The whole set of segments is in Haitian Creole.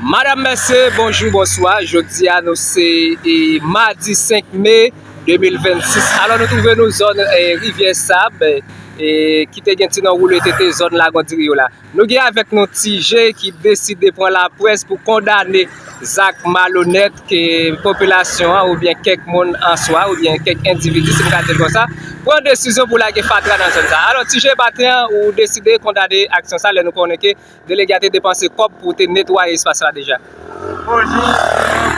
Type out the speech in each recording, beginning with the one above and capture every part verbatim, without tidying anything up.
Madanm, mesye, bonjou, bonswa. Jodi a, nou se, e, madi senk me de mil vennsis. Alò, nou twouve nou zòn, e, Rivyè Sab, e, ki te gen ti non Woule Tete, zòn Lagon Diri yo la. Nou gen avèk nou Ti Je ki deside pran laprès pou kondane zak malonèt ke popilasyon an oubyen kèk moun an swa oubyen kèk endividi, si m ka di l konsa, pran desizyon pou lage fatra nan zòn sa. Alò, Ti Je, maten an, ou deside kondane aksyon sa, lè nou konnen ke delege a te depanse kòb pou te netwaye espas la deja. Bonjou,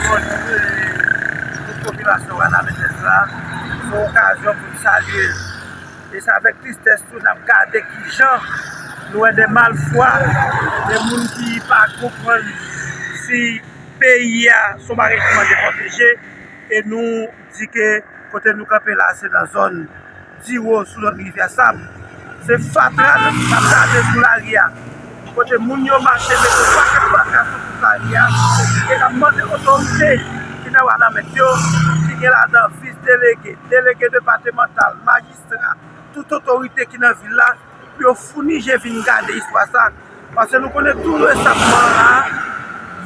bonjou, e, tout popilasyon Wanament la. Se yon okazyon pou n salye. E se avèk tristès tou n ap gade kijan nou wè de malfwa, de moun ki pa konprann si peyi a se yon bagay ki mande pwoteje, e nou di ke kote nou kanpe la, se nan zòn Diwo, sou zòn Rivyè Sab. Se fatra n ap gade sou lari a. Kote moun yo mache mete pakèt fatra sou tout lari a. E n ap mande otorite ki nan Wanament yo, ki gen ladan vis delege, delege depatmantal, majistra, tout otorite ki nan vil la, pou yo founi je vin gade istwa sa. Paske nou konnen tou resanman la,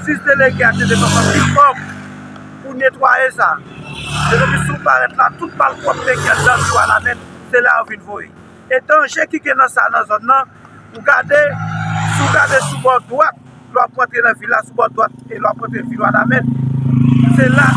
vis delege a te depanse anpil kòb pou netwaye sa. Depi si w parèt la, tout malpwòpte ki anndan vil Wanament, se la yo vin voye. E danje ki gen nan sa, nan zòn nan, ou gade, si w gade sou bò dwat, lè w ap rantre nan vil la, sou bò dwat, e lè w ap rantre vil Wanament, se la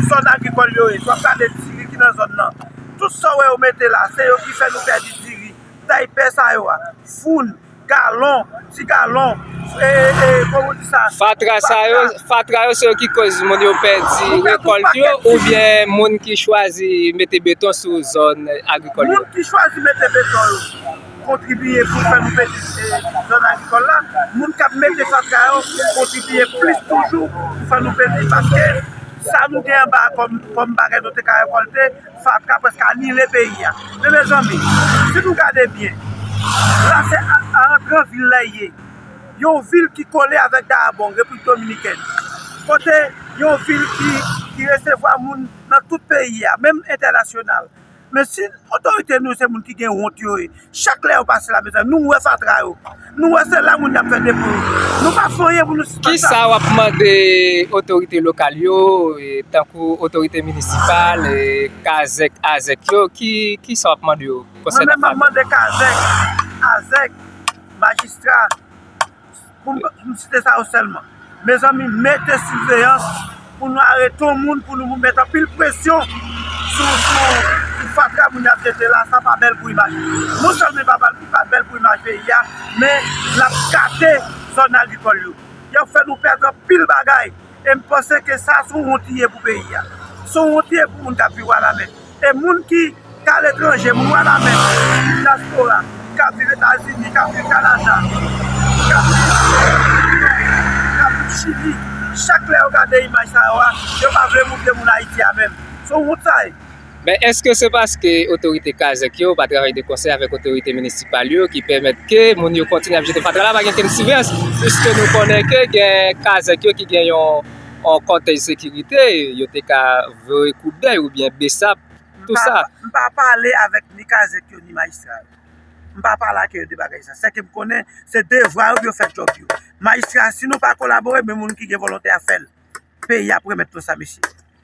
zòn agrikòl yo ye. Si w ap gade diri ki nan zòn nan, tout sa w wè yo mete la, se yo ki fè nou pèdi diri. Daypè sa yo a, foun, galon, ti galon, e, e, kòman w di sa? Fatra sa yo, fatra yo se yo ki koz moun yo pèdi rekòlt yo, oubyen moun ki chwazi mete beton sou zòn agrikòl yo? Moun ki chwazi mete beton yo kontribiye pou fè nou pèdi, e, zòn agrikòl la. Moun k ap mete fatra yo kontribiye plis toujou pou fè nou pèdi, paske sa nou gen anba kòm, kòm bagay nou te ka rekòlte, fatra prèske anile peyi a. Men mezanmi, si nou gade byen, la se a, a antre vil la ye. Yon vil ki kole avèk Dayabon, Repiblik Dominikèn. Kote yon vil ki, ki resevwa moun nan tout peyi a, menm entènasyonal. Men si otorite nou se moun ki gen wont yo ye, chak lè yo pase la, mezanmi, nou wè fatra yo. Nou wè se la moun y ap fè depo yo. Nou pa fè anyen pou nou sispann sa. Kisa w ap mande otorite lokal yo, e, tankou otorite minisipal, e, kazèk, azèk yo, ki, kisa w ap mande yo konsènan fatra? Mwen menm, m ap mande kazèk, azèk, majistra, pou m, pou m site sa yo sèlman. Mezanmi, mete siveyans pou nou arete yon moun, pou nou mete anpil presyon sou, sou, sou fatra moun y ap jete la, sa pa bèl pou imaj. Non sèlman li pa bèl, li pa bèl pou imaj peyi a, men l ap gate zòn agrikòl yo. Y ap fè nou pèdi anpil bagay. E m panse ke sa se yon wont li ye pou peyi a. Se yon wont li ye pou moun k ap viv Wanament. E moun ki, k aletranje, moun Wanament, moun dyaspora, k ap viv Etazini, k ap viv Kanada, k ap viv, k ap viv Chili, chak lè yo gade imaj sa yo a, yo pa vle moute moun Ayiti a menm. Se yon wont sa ye. Men èske se paske otorite kazèk yo pa travay de konsèy avèk otorite minisipal yo ki pèmèt ke moun yo kontinye ap jete fatra la, pa gen kenn siveyans? Piske nou konnen ke gen kazèk yo ki gen yon, yon kòtèj sekirite, yo te ka voye koudèy oubyen besap, tou sa. M pa, m pa pale avèk ni kazèk yo ni majistra yo. M pa pale ak yo de bagay sa. Sèke m konnen se devwa yo pou yo fè djòb yo. Majistra, si nou pa kolabore, men moun ki gen volonte a fè l. Peyi ap remèt nou sa, mesye.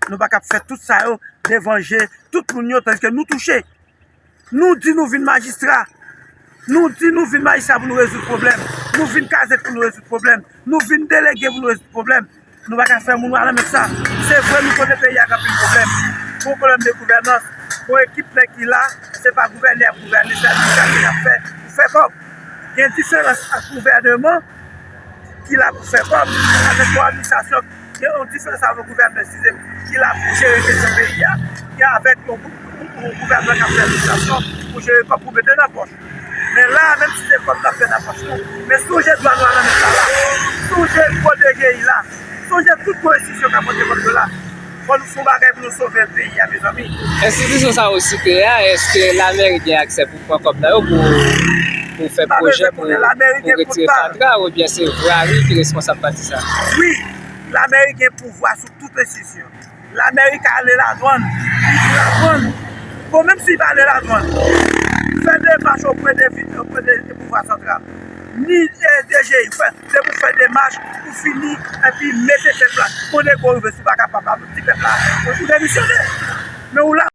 Nou pa ka ap fè tout sa yo devan je tout moun yo, tandike nou touche. Nou di nou vin majistra. Nou di nou vin majistra pou nou rezoud pwoblèm. Nou vin kazèk pou nou rezoud pwoblèm. Nou vin delege pou nou rezoud pwoblèm. Nou pa ka fè moun Wanament sa. Se vre, nou konnen peyi a gen anpil pwoblèm. Gon pwoblèm de gouvènans. Gon ekip nèg ki la, se pa gouvène y ap gouvène, se administrasyon y ap fè pou fè kòb. Gen diferans ant gouvèneman ki la pou fè kòb, avèk yon administrasyon, gen yon diferans avèk yon gouvènman, eskize m, ki la pou jere kesyon peyi a, ki avèk yon gou-, yon gouvènman k ap fè administrasyon pou jere kòb pou mete nan pòch. Men la, menm si se kòb n ap fè nan pòch nou, men sonje dwa nou a nan men sa la. Sonje gwo D G I la. Sonje tout gwo enstitisyon k ap pote kòb yo la. Fò nou fè yon bagay pou nou sove peyi a, mezanmi. Enstitisyon sa yo site a, èske lameri gen aksè pou pran kòb nan yo pou, pou fè pwojè, pou, pou retire fatra, oubyen se vwari ki responsab pati sa? Wi, lameri gen pouvwa sou tout enstitisyon. Lameri ka ale ladwann, li di ladwann. Bon, menm si li pa ale ladwann, fè demach oprè de, oprè de pouvwa santral. ni DGI, fè, se pou fè demach, pou fini, epi mete pèp la. Kote ke w rive, si w pa kapab, di pèp la, ou demisyone. Men ou la.